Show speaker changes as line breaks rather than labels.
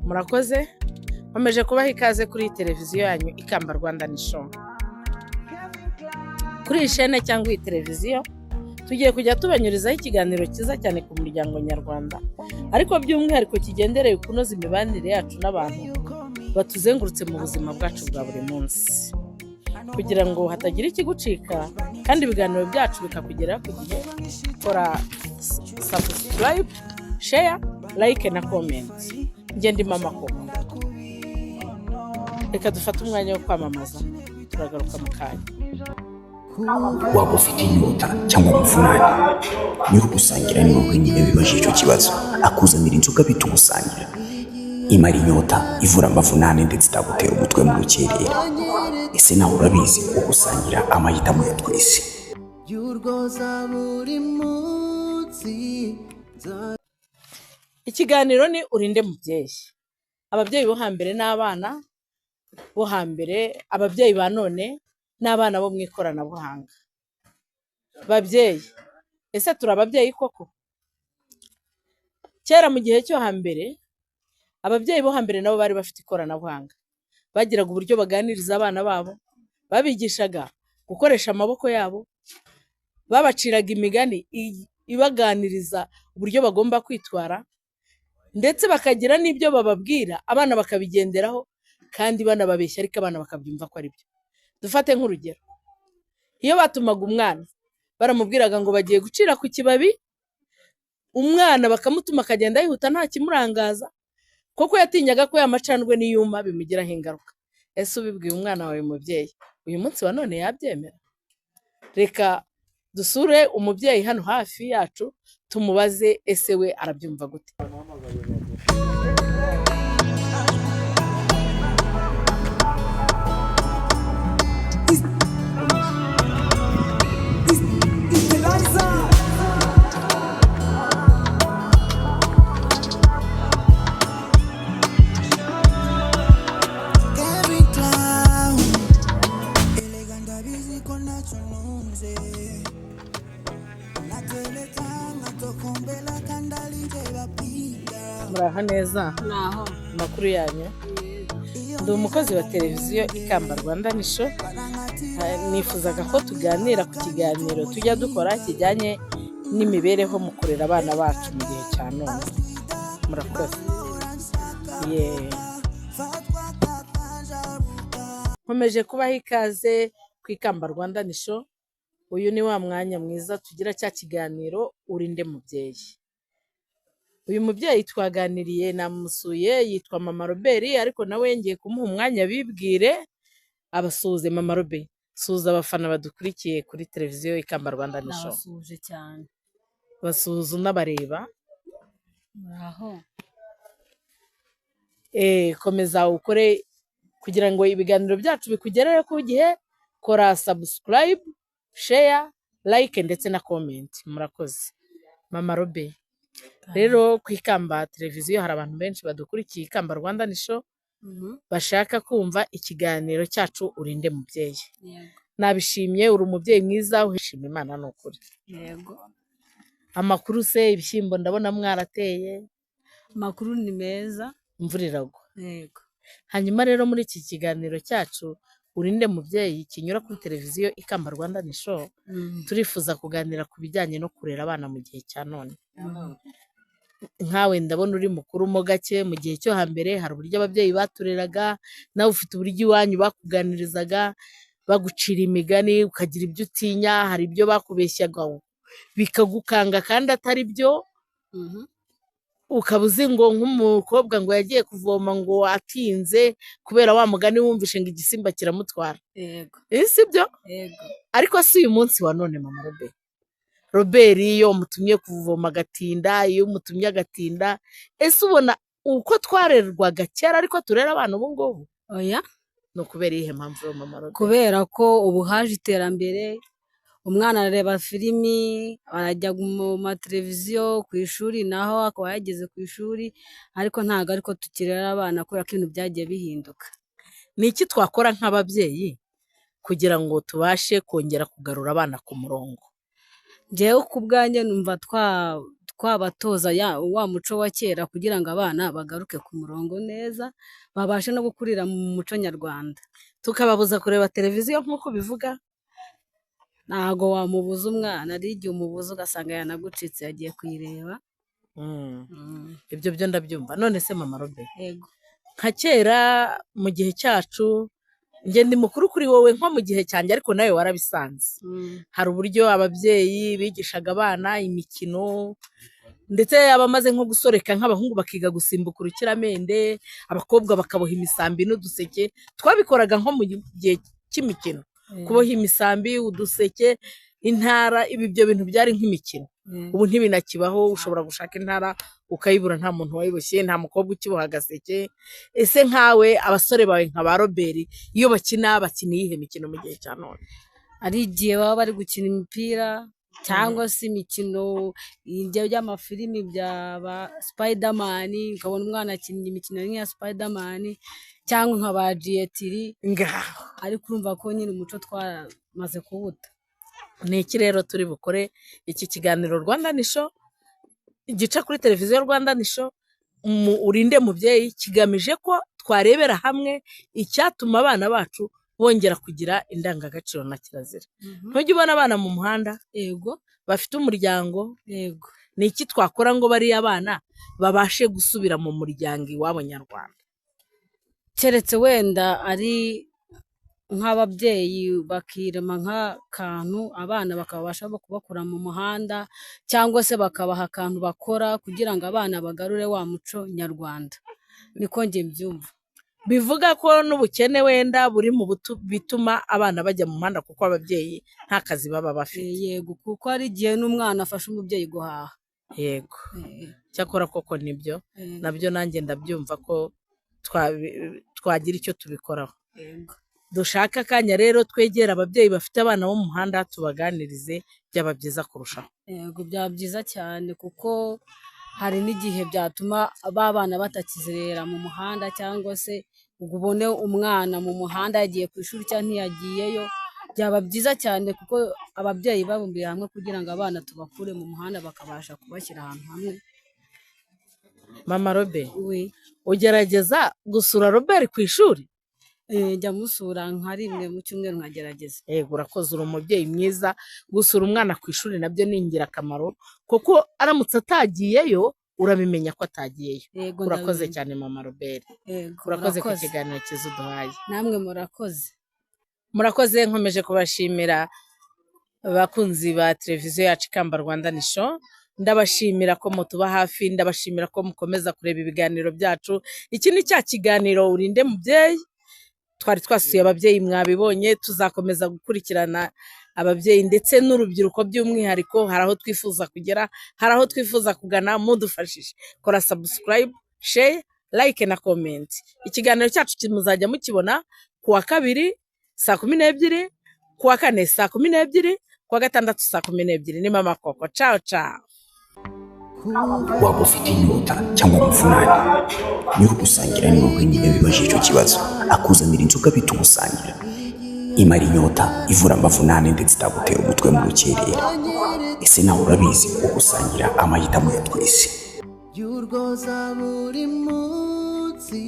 Murakoze, nkomeje kubaha ikaze kuri iyi televiziyo yanyu Ikamba Rwanda Show. Kuri iyi shene cyangwa iyi televiziyo tugiye kujya tubanyurizaho ikiganiro cyiza cyane ku muryango nyarwanda, ariko by'umwihariko kigendereye kunoza imibanire yacu n'abantu batuzengurutse mu buzima bwacu bwa buri munsi, kugira ngo hatagira ikigucika kandi ibiganiro byacu bikakugeraho ku gihe. Kora subscribe, share, like na comment. Njye ndi Mama Koko. Reka dufate umwanya wo kwamamaza, turagaruka mu kanya.
Waba ufite inyota cyangwa amavunane, nyiri ugusangira ni wowe wenyine wibajije icyo kibazo, akuzanira inzoga bita Ugusangira. Imara inyota, ivura amavunane, ndetse itagutera umutwe mu rukerera. Ese nawe urabizi? Ugusangira, amahitamo ya twese.
Y'urwoza buri munsi.
Ikiganiro ni Urinde Mubyeyi. Ababyeyi bo hambere n'abana bo hambere, ababyeyi ba none n'abana bo mu ikoranabuhanga. Babyeyi, ese turi ababyeyi koko? Kera mu gihe cyo hambere, ababyeyi bo hambere nabo bari bafite ikoranabuhanga. Bagiraga uburyo baganiriza abana babo, babigishaga gukoresha amaboko yabo, babaciraga imigani ibaganiriza uburyo bagomba kwitwara, ndetse bakagira n'ibyo bababwira abana bakabigenderaho, kandi banababeshya ariko abana bakabyumva ko ari byo. Dufate nk'urugero, iyo batumaga umwana baramubwiraga ngo bagiye gucira ku kibabi, umwana bakamutuma akagenda yihuta nta kimurangaza, kuko yatinyaga ko ya macandwe niyuma bimugiraho ingaruka. Ese ubibwiye umwana wawe mubyeyi uyu munsi wa none yabyemera? Reka dusure umubyeyi hano hafi yacu tumubaze, ese we arabyumva gute?
Kevin Clown. Elega ndabizi ko ntacyo ntunze. Nateletanga tokombela kandi alinje bapinga.
Muraho neza?
Naho.
Amakuru yanyu? Ndi umukozi wa televiziyo Ikamba Rwanda Show. Nifuzaga ko tuganira ku kiganiro tujya dukora kijyanye n'imibereho mu kurera abana bacu mu gihe cya none. Murakoze. Ye. Nkomeje kubaha ikaze ku Ikamba Rwanda Show. Uyu ni wa mwanya mwiza tugira cya kiganiro Urinde Mubyeyi. Uyu mubyeyi twaganiriye namusuye, yitwa Mama Robert, ariko nawe ngiye kumuha umwanya bibwire, abasuhuze. Mama Robert, suhuza abafana badukurikiye kuri televiziyo Ikamba Rwanda Show.
Nabasuhuje cyane.
Basuhuza unabareba.
Muraho.
Komeza ukore kugira ngo ibiganiro byacu bikugereho ku gihe. Kora subscribe, share, like ndetse na comment. Murakoze, Mama Robert. Rero ku Ikamba televiziyo hari abantu benshi badukurikiye, Ikamba Rwanda Show, bashaka kumva ikiganiro cyacu Urinde Mubyeyi.
Yego.
Nabishimye, uri umubyeyi mwiza uhishima Imana, ni ukuri.
Yego.
Amakuru se? Ibishyimbo ndabona mwarateye.
Amakuru ni meza.
Imvura iragwa.
Yego.
Hanyuma rero muri iki kiganiro cyacu Urinde Mubyeyi kinyura kuri televiziyo Ikamba Rwanda Show, turifuza kuganira ku bijyanye no kurera abana mu gihe cya none. Nkawe ndabona uri mukuru mo gake. Mu gihe cyo hambere hari uburyo ababyeyi batureraga, nawe ufite uburyo iwanyu bakuganirizaga, bagucira imigani ukagira ibyo utinya, hari ibyo bakubeshyaga bikagukanga kandi atari byo, ukaba uzi ngo nk'umukobwa ngo yagiye kuvoma ngo atinze kubera wa mugani wumvishe ngo igisimba kiramutwara.
Yego.
Si byo?
Yego.
Ariko si uyu munsi wa none, Mama Robert, Robert iyo umutumye kuvoma agatinda, iyo umutumye agatinda, ese ubona uko twarerwaga kera ariko turera abana ubu ngubu?
Oya.
Ni ukubera iyihe mpamvu, Mama Robert?
Kubera ko ubu haje iterambere, umwana arareba filimi, arajya mu mateleviziyo, ku ishuri naho akaba yageze ku ishuri, ariko ntabwo ariko tukirera abana kubera ko ibintu byagiye bihinduka.
Ni iki twakora nk'ababyeyi kugira ngo tubashe kongera kugarura abana ku murongo?
Njyewe ku bwanjye numva Twabatoza wa muco wa kera kugira ngo abana bagaruke ku murongo neza, babashe no gukurira mu muco nyarwanda.
Tukababuza kureba televiziyo nk'uko bivuga?
Ntago wamubuza umwana, ari igihe umubuza ugasanga yanagucitse yagiye kuyireba.
Ibyo byo ndabyumva. None se mama Robert,
Yego.
nka kera mu gihe cyacu, njye ndi mukuru kuri wowe, nko mu gihe cyanjye ariko nawe warabisanze, hari uburyo ababyeyi bigishaga abana imikino, ndetse abamaze nko gusoreka nk'abahungu bakiga gusimbuka urukiramende, abakobwa bakaboha imisambi n'uduseke. Twabikoraga nko mu gihe cy'imikino, kuboha imisambi, uduseke, intara, ibi ibyo bintu byari nk'imikino. Ubu ntibinakibaho, ushobora gushaka intara ukayibura, nta muntu wayiboshye, nta mukobwa ukiboha agaseke. Ese nkawe abasore bawe nka ba Robert, iyo bakina, bakina iyihe mikino mu gihe cya none?
Ari igihe baba bari gukina imipira cyangwa se imikino ibyo by'amafilimi bya ba Spiderman, ukabona umwana akinnye imikino nk'iya Spiderman cyangwa nka ba Jet Li.
Ngaho.
Ariko urumva ko nyine umuco twaramaze kuwuta.
Ni iki rero turi bukore? Iki kiganiro Rwanda Nisho gica kuri televiziyo Rwanda Nisho Urinde Mubyeyi kigamije ko twarebera hamwe icyatuma abana bacu bongera kugira indangagaciro na kirazira. Ntujya ubona abana mu muhanda?
Yego.
Bafite umuryango?
Yego.
Ni iki twakora ngo bariya bana babashe gusubira mu muryango iwabo nyarwanda?
Keretse wenda ari nk'ababyeyi bakirema nk'akantu, abana bakabasha kubakura mu muhanda, cyangwa se bakabaha akantu bakora kugira ngo abana bagarure wa muco nyarwanda. Niko njye mbyumva.
Bivuga ko n'ubukene wenda buri mu bituma abana bajya mu muhanda, kuko ababyeyi nta kazi baba bafite.
Yego, kuko hari igihe n'umwana afasha umubyeyi guhaha.
Yego, cyakora koko nibyo, nabyo nanjye ndabyumva ko twagira icyo tubikoraho.
Yego.
Dushake akanya rero twegere ababyeyi bafite abana bo mu muhanda, tubaganirize, byaba byiza kurushaho.
Yego, byaba byiza cyane, kuko hari n'igihe byatuma ba bana batakizerera mu muhanda, cyangwa se ngo ubone umwana mu muhanda yagiye ku ishuri cyangwa ntiyagiyeyo. Byaba byiza cyane kuko ababyeyi babumbiye hamwe kugira ngo abana tubakure mu muhanda, bakabasha kubashyira ahantu hamwe.
Mama Robe,
We.
ugerageza gusura Robert ku ishuri?
Njya musura nka rimwe mu cyumweru, nkagerageza.
Yego, urakoze, uri umubyeyi mwiza. Gusura umwana ku ishuri nabyo ni ingirakamaro, kuko aramutse atagiyeyo urabimenya ko atagiyeyo.
Yego.
Urakoze
Ndabimenya.
cyane mama Robert.
Yego.
Urakoze ku
Murakoze.
kiganiro cyiza uduhaye.
Namwe murakoze.
Murakoze, nkomeje kubashimira abakunzi ba televiziyo yacu Ikamba Rwanda Nisho. Ndabashimira ko mutuba hafi, ndabashimira ko mukomeza kureba ibiganiro byacu. Iki ni cya kiganiro Urinde Mubyeyi. Twari twasuye ababyeyi, mwabibonye. Tuzakomeza gukurikirana ababyeyi ndetse n'urubyiruko by'umwihariko. Hari aho twifuza kugera, hari aho twifuza kugana, mudufashije. Kora subscribe, share, like na comment. Ikiganiro cyacu muzajya mukibona ku wa kabiri saa 12, ku wa kane saa 12, ku wa gatandatu saa 12. Ni Mama Koko. Ciao ciao.
Waba ufite inyota cyangwa amavunane, nyir'ugusangira niwe wenyine wibajije icyo kibazo, akuzanira inzoga bita Ugusangira. Imara inyota, ivura amavunane, ndetse itagutera umutwe mu rukerera. Ese nawe urabizi? Ugusangira, amahitamo ya twese.
Y'urwoza buri munsi.